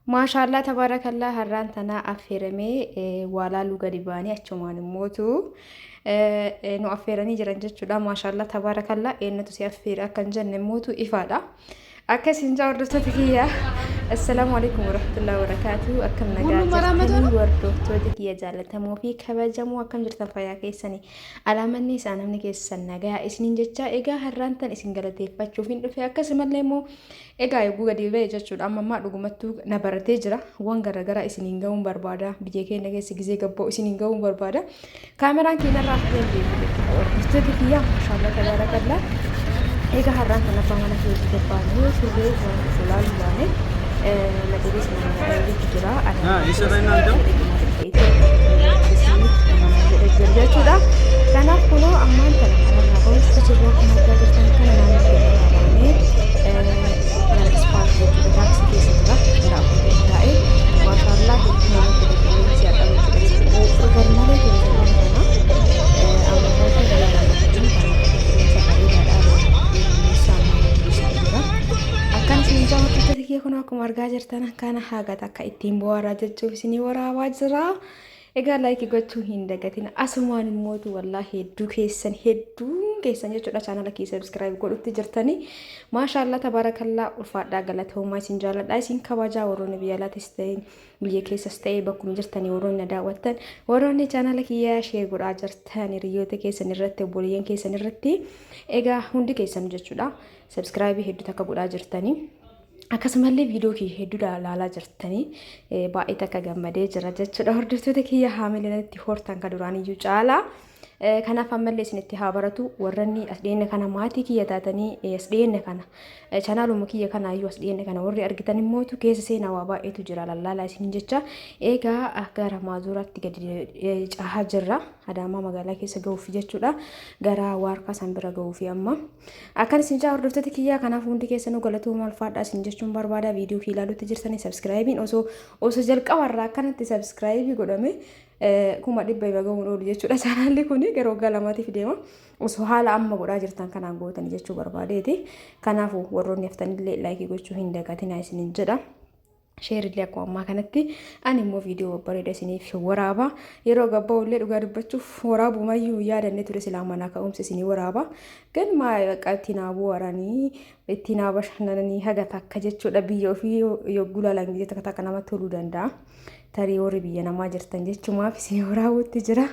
Maashaallaa tabaarakallaa har'aan tanaa affeeramee waa laaluu gadi baanee achumaan immootu nu affeeranii jiran jechuudha. Maashaallaa tabaarakallaa eenyutu si affeere akka hin jenne immootu ifaadha. Akka isin jaa hordoftoota kiyya. Assalaamu alaikum warahmatullahi wabarakatuh. Akkam nagaa jirtanii hordoftoota kiyya jaallatamoo fi kabajamoo akkam jirtan fayyaa keessanii. Alaamanni isaa namni keessan nagaa isiniin jechaa egaa har'aan tan isin galateeffachuuf hin dhufe akkasumallee immoo Egaa yogguu gadi ba'e jechuudha amma ammaa dhugumattuu na baratee jira. Waan garaagaraa isiniin ga'uun barbaada. Biyya keenya keessa gizee gabba'u isiniin ga'uun barbaada. Kaameraan keenya irraa hafee hin beeku jechuudha. Hordoftoota kiyyaa maashaallah tabaarakallaa. Egaa har'aan kan abbaa mana kee hojii gabbaanee turree waan tokko laaluu baane matiinis nama jechu jira. Jechuudha. Kanaaf kunoo ammaan tana kanarraa ba'utti jirra akkuma argaa jirtan kana naannoo keenyarraa baanee gara ispaaltii jechuudha taaksii keessa jira gara afur taa'ee maashaallaa hedduu namatti tola qilleensi har'a jechuudha jechuudha ho'u garmalee ture zaman kana amma immoo gara naannoo qilleensa bareedaadha duumessaa amma jira. Akkan isin jaallattu kiyya kun akkuma argaa jirtan kana haga takka ittiin bohaaraa jechuuf isinii waraabaa jira. Egaa like gochuu hin dagatina. Asumaan immootu wallaahi hedduu keessan hedduun keessan jechuudha chaanala kiyya subscribe godhutti jirtanii. Maashaallah tabaarakallaa ulfaadhaa galatoomaa isin jaaladha isin kabajaa warroonni biyya alaatis ta'e biyya keessas ta'e bakkuma jirtanii warroonni na daawwattan warroonni chaanala kiyya share godhaa jirtan hiriyoota keessan irratti obboleeyyan keessan irratti egaa hundi keessan jechuudha subscribe hedduu takka godhaa jirtanii. Akkasumallee viidiyoo kiyya hedduu ilaalaa jirtanii baay'ee takka gammadee jira jechuudha. Hordoftoota kiyya haamilee natti hortan kan duraaniyyuu caalaa. Kanaaf ammallee isinitti haa baratu warranni as dhiyeenya kana maatii kiyya taatanii as dhiyeenya kana chaanaaluma kiyya kanaayyuu as dhiyeenya kana warri argitan immootu keessa seenaa waa baay'eetu jira lallaalaa isiniin jecha eegaa gara maazuuraatti gadi cahaa jirra Adaamaa magaalaa keessa gahuuf jechuudha gara waarkaa san bira gahuufi amma. Akkan isin jaa hordoftoota kiyyaa kanaaf hundi keessanuu galatooma ulfaadhaa isin jechuun barbaada viidiyoo kiyya ilaaluutti jirtanii sabskiraayibiin osoo osoo jalqaba irraa akkanatti sabskiraayibii godhame 100,000 ima gahuun oolu jechuudha chaanaalli kun gara waggaa lamaatiif deema osoo haala amma godhaa jirtan kanaan gootanii jechuu barbaadeeti kanaafuu warroonni haftanillee laayikii gochuu hin dagatinaa isinin jedha. Sheerillee akkuma ammaa kanatti ani immoo viidiyoo babbareeda isiniif waraaba. Yeroo gabba'u illee dhugaa dubbachuuf waraabumayyuu yaadanne ture silaa manaa ka'umsa isinii waraaba. Gan maa bakka ittiin haa bohaaranii ittiin haa bashannananii haga takka jechuudha biyya ofii yogguu ilaalan gisee takka takka namatti toluu danda'a. Tarii warri biyya namaa jirtan jechumaaf isinii waraabuutti jira.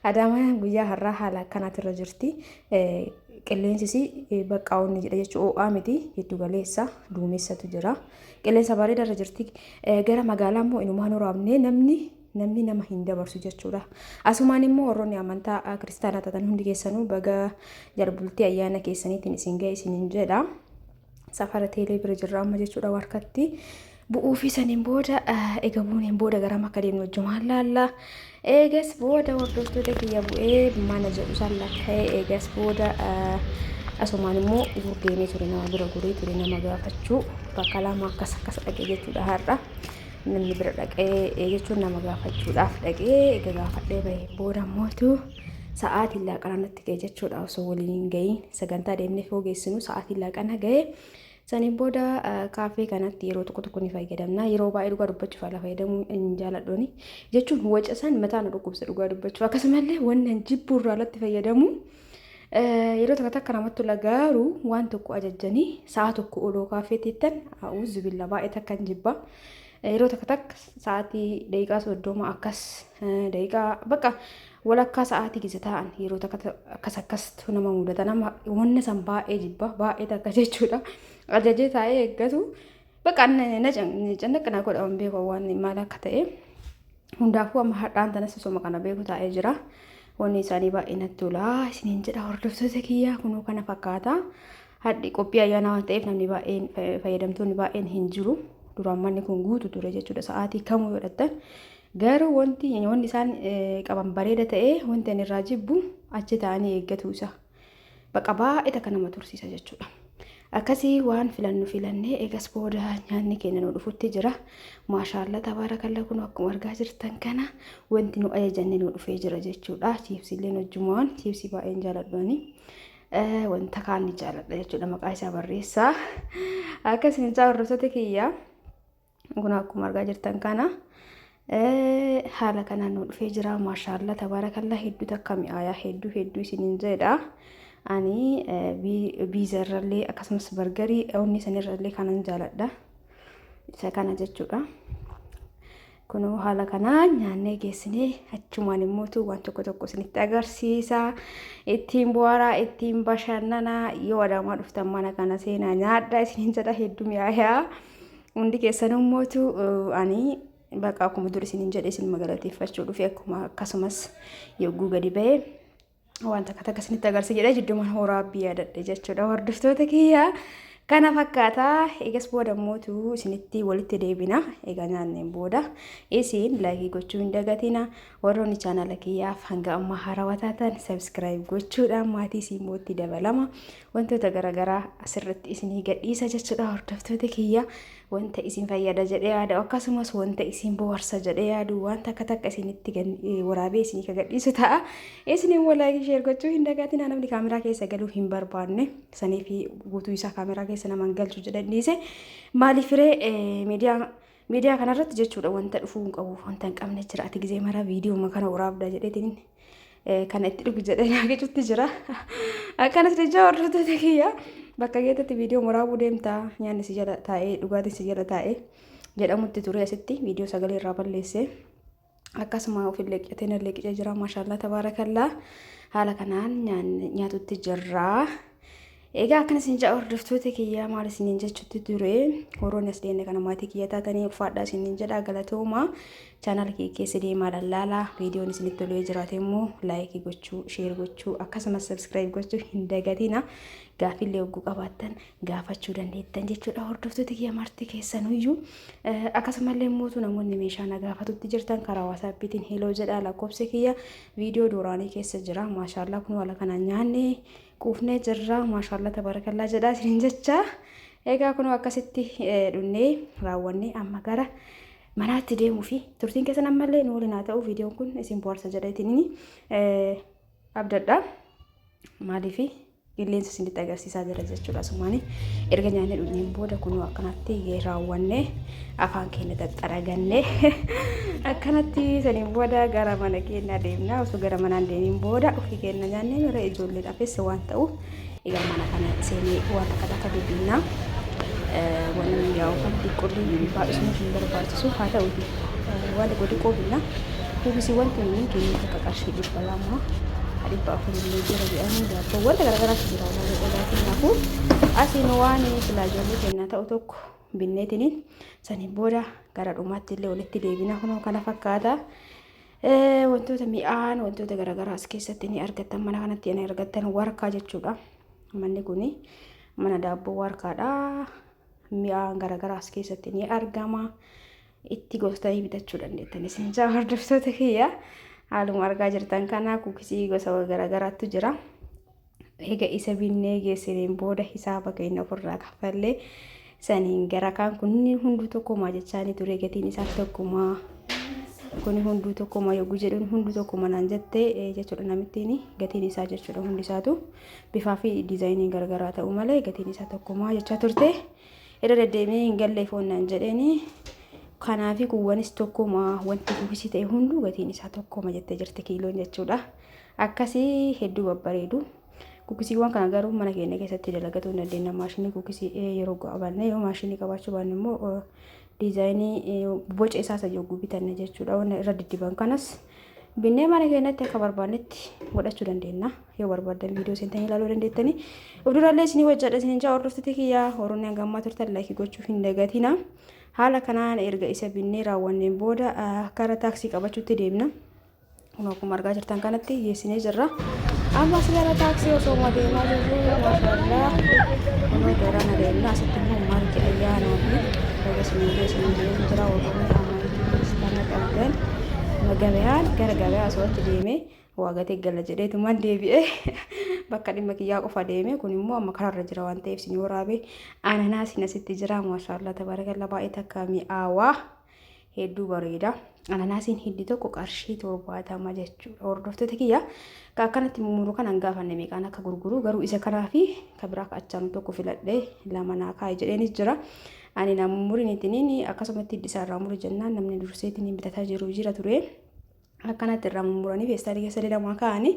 Adaamaan guyyaa har'aa haala akkanaatirra jirti. Qilleensis bakka onni jedha jechuun ho'aa miti giddu galeessa duumessatu jira. Qilleensa bareeda irra jirti. Gara magaalaa immoo inumaan waraabnee namni namni nama hin dabarsu jechuudha. Asumaan immoo warroonni amantaa kiristaanaa taatan hundi keessanuu baga jalbultii ayyaana keessaniitiin isin ga'e isiniin jedha. Safara teelee bira jirra amma jechuudha warkatti. Bu'uu fi saniin booda eega buuneen booda garam akka deemnu wajjumaan laalla. Eegas booda hordoftoota kiyya bu'ee mana jedhu san lakka'ee eegas booda asumaan immoo deemee ture nama bira goree ture nama gaafachuu bakka lama akkas akkas dhaqee jechuudha har'a namni bira dhaqee jechuun nama gaafachuudhaaf dhaqee eega gaafadhee bahe booda mootu sa'aatiin laaqana natti ga'e jechuudha osoo waliin hin ga'iin sagantaa deemnee foo geessinu sa'aatiin laaqana ga'e. Saniin booda kaaffee kanatti yeroo tokko tokko ni fayyadamna. Yeroo baay'ee dhugaa dubbachuuf ala fayyadamuu hin jaaladhuuni. Jechuun waca san mataa nu dhukkubsa dhugaa dubbachuuf. Akkasumallee wanni an jibbu irraa alatti fayyadamu yeroo tokko takka namatti tola garuu waan tokko ajajjanii sa'a tokko oloo kaaffee teettan a'uuzu billa baay'ee takka hin jibba. Yeroo tokko takka sa'aatii daqiiqaa 30 akkas daqiiqaa bakka walakkaa sa'aatii keessa taa'an yeroo takka akkas akkastu nama mudata nama wanna san baay'ee jibba baay'ee takka jechuudha ajajee taa'ee eeggatu bakka na cannaqqa na godha waan beeku waan maal akka ta'e hundaafuu amma har'aan tanas osoma kana beeku taa'ee jira wanni isaanii baay'ee natti tola isiniin jedha hordoftoota kiyyaa kunuu kana fakkaata hadhi qophii ayyaanaa waan ta'eef namni baay'een fayyadamtoonni baay'een hin jiru duraan manni kun guutu ture jechuudha sa'aatii kamuu yoo dhattan Garuu wanti wanni isaan qaban bareeda ta'ee wanti ani irraa jibbu achi taa'anii eeggatu isa. Baqa baay'ee takka nama tursiisa jechuudha. Akkasii waan filannu filannee eegas booda nyaanni keenya nu dhufutti jira. Maashaallaa tabaarakalla kun akkuma argaa jirtan kana wanti nu ajajanne nu dhufee jira jechuudha. Chiipsiilleen hojjumaan chiipsii baay'een jaaladhu ani. Wanta kaan ni jaaladha jechuudha maqaa isaa barreessaa. Akkasii hordoftoota kiyyaa. Kun akkuma argaa jirtan kana haala kanaan nu dhufee jira. Maashaallaa tabaarakallaa, hedduu takka mi'aayaa, hedduu hedduu isiniin jedha. Ani pizza irrallee akkasumas burgerii onni sanirrallee kanan jaaladha. Isa kana jechuudha. Kunoo haala kanaan nyaannee geessinee achumaan immoo waan tokko tokko isinitti agarsiisa. Ittiin bu'aaraa, ittiin bashannanaa, yoo Adaamaa dhuftan mana kana seenaa nyaadhaa isiniin jedha, hedduu mi'aayaa. Hundi keessan immootu ani bakka akkuma dur isiniin jedhe isin galateeffachuu dhufe, akkuma akkasumas yogguu gadi ba'e waan takka takka isinitti agarsiisa jedhee jiddumaan horaabbii yaadadhe jechuudha, hordoftoota kiyya. Kana fakkaataa, eegas booda mootu isinitti walitti deebina. Egaa nyaanneen booda isin like gochuu hin dagatina. Warroonni chaanala kiyyaaf hanga ammaa haarawaa taatan subscribe gochuudhaan maatii siimootti dabalama. Wantoota garaagaraa asirratti isinii gadhiisa jechuudha, hordoftoota kiyya. Wanta isin fayyada jedhee yaadu, akkasumas wanta isin bohaarsa jedhee yaadu, waan takka takka isinitti waraabee isinii ka gadhiisu ta'a. Isin immoo like, share gochuu hin dagatina. Namni kaameraa keessa galuu hin barbaanne sanii fi guutuu isaa kaameraa keessa naman galchu jedhan dhiise. Maaliif firee miidiyaa miidiyaa kanarratti jechuudha, wanta dhufuu hin qabu, wanta hin qabne jira. Ati gizee mara viidiyoo kana waraabda jedheetiin kana itti dhugu jedhee naagichutti jira. Akkanas jecha, hordoftoota kiyya, bakka geettatti viidiyoo waraabuu deemtaa, nyaanni si jala taa'ee, dhugaatiin si jala taa'ee jedhamutti ture. Asitti viidiyoo sagalee irraa balleesse. Akkasuma ofillee qicatee nallee qicee jira. Maashaallaa tabaarakallaa, haala kanaan nyaatutti jirra. Egaa akkana isin jedha, hordoftoota kiyyaa, maal isiniin jechuutti ture? Warroonni as deemne kana maatii kiyya taatanii ulfaadhaa isiniin jedha, galatooma. Chaanala kiyya keessa deemaa lallaalaa, viidiyoon isinitti tolee jiraate immoo like gochuu, share gochuu, akkasumas subscribe gochuu hin dagatina. Gaaffiillee hogguu qabaattan gaafachuu dandeettan jechuudha, hordoftoota kiyya marti keessanuyyuu. Akkasumallee mootu namoonni meeshaa na gaafatutti jirtan karaa WhatsAppiitiin hello jedha, lakkoofsi kiyya viidiyoo duraanii keessa jira. Maashaallaa, kun haala kanaan nyaanne quufnee jirra. Maashaallaa tabaarakallaa jedha isiniin jecha. Egaa kun akkasitti dhunnee raawwannee amma gara manaatti deemuu fi turtiin keessan ammallee nu waliin haa ta'u. Viidiyoon kun isin bohaarsa jedheetiin abdadha. Maaliif qilleensa isinitti agarsiisaa jira jechuudha. Asumaani erga nyaannee dhugneen booda kunoo akkanatti raawwannee afaan keenya xaxxaragannee akkanatti saniin booda gara mana keenya deemna. Osoo gara manaan deemiin booda ofii keenya nyaannee mira ijoolleedhaafis waan ta'u egaa mana kana seenee waan takka takka bibbinnaa. Wanni yaa'u kan xiqqoollee baay'isuun hin barbaachisu, haa ta'uti waan xiqqoo xiqqoo binna. Kuukisiiwwan kunniin kiiloo takka qarshii 200, 400 illee jira jedhanii, daabboo wanta garaagaraatu jira waan qodaa keenyaafuu. Asiin waan silaa ijoollee keenyaa ta'u tokko binneetiniin saniin booda gara dhumaatti illee walitti deebina. Kunoo kana fakkaata. Wantoota mi'aan, wantoota garaagaraa as keessatti ni argattan, mana kanatti ni argattan, warkaa jechuudha. Manni kuni mana daabboo warkaadha. Mi'aan garaagaraa as keessatti ni argama. Itti goftanii bitachuu dandeettan isin jaa, hordoftoota kiyya. Haaluma argaa jirtan kana kuukisii gosa garaagaraatu jira. Eega isa binnee geessineen booda hisaaba keenya ofirraa kaffallee saniin gara kaan kunni hunduu tokkumaa jechaanii ture, gatiin isaa tokkumaa, kuni hunduu tokkuma yogguu jedhuun hunduu tokkuma naan jette jechuudha namittiin, gatiin isaa jechuudha. Hundi isaatu bifaa fi diizaayinii garagaraa ta'u malee gatiin isaa tokkumaa jechaa turte. Irra deddeemee hin gallee foon naan jedheeni. Kanaafi kuuwwanis tokkuma, wanti kuukisii ta'e hunduu gatiin isaa tokkuma jettee jirti, kiiloon jechuudha. Akkasii hedduu babbareedu. Kuukisiiwwan kana garuu mana keenya keessatti dalagatuu hin dandeenya. Maashinii kuukisii yeroo qabanne, yoo maashinii qabaachuu baanne immoo diizaayinii boca isaa isa yogguu bitanne jechuudha. Wanna irra diddiban kanas binnee mana keenyatti akka barbaannetti godhachuu dandeenya. Yoo barbaaddan viidiyoo seentanii ilaaluu dandeettanii. Of durallee isinii hojjedha isiniin jaa, hordoftoota kiyyaa. Warroonni hanga ammaa turtan like gochuu hin dagatina. Haala kanaan erga isa binnee raawwanneen booda gara taaksii qabachuutti deemna. Kun akkuma argaa jirtan kanatti geessinee jirra. Ammas gara taaksii osoo deemaa jirru, maashaallah, kunoo garana deemna. Asitti immoo margi ayyaanaa fi baga isin geessinee jira. Warroonni amantii kiristaanaa qabdan gabayaan gara gabayaa osoo achi deemee waa gatee gala jedheetumaan deebi'ee bakka dhimma kiyyaa qofa deeme. Kun immoo amma karaarra jira waan ta'eef isin waraabe. Ananaasiin asitti jira, maashaallah tabaarakallaa, baay'ee takka mi'aawaa, hedduu bareeda. Ananaasiin hiddi tokko qarshii 70 jechuudha. Hordoftoota kiyya, ka akkanatti mummuru kan hin gaafanne meeqaan akka gurguru, garuu isa kanaa fi ka biraa ka achaanu tokko filadhee lama naa kaa'e jedheenis jira. Ani na mummuriniitiniin akkasumatti hiddi isaa irraa muri jennaan namni durseetiin bitataa jiru jira ture. Akkanatti irraa mummuranii feestaalii keessa lamaa kaa'anii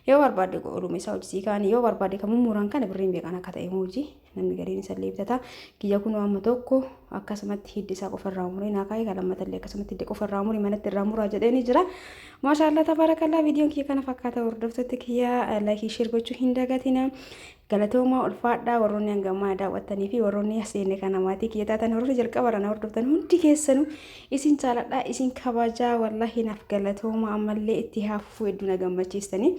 yoo barbaadde oluma isaa hojii kaa'anii yoo barbaadde kan mummuran kana birriin beekan akka ta'e hojii namni gariin isallee bitata. Kiyya kun amma tokko akkasumatti hiddi isaa qofa irraa muree naa kaa'e, kan lammatallee akkasumatti hiddi qofa irraa muri manatti irraa muraa jedhee ni jira. Maashaallah tabaarakallaa, viidiyoon kiyya kana fakkaata. Hordoftoota kiyya, like, share gochuu hin dagatina. Galatoomaa, ulfaadhaa. Warroonni hangamaa daawwattanii fi warroonni seenne kana maatii kiyya taatan, warroonni jalqaba na hordoftan hundi keessanuu isin jaaladhaa, isin kabajaa. Wallaahi naaf galatooma, ammallee itti haafuu hedduu na gammachiistanii.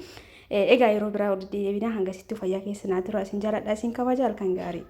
Egaa yeroo biraa walitti deebinaa, hangasittuu fayyaa keessa naa tura. Isin jaaladhaa, isin kabajaa, halkan gaarii.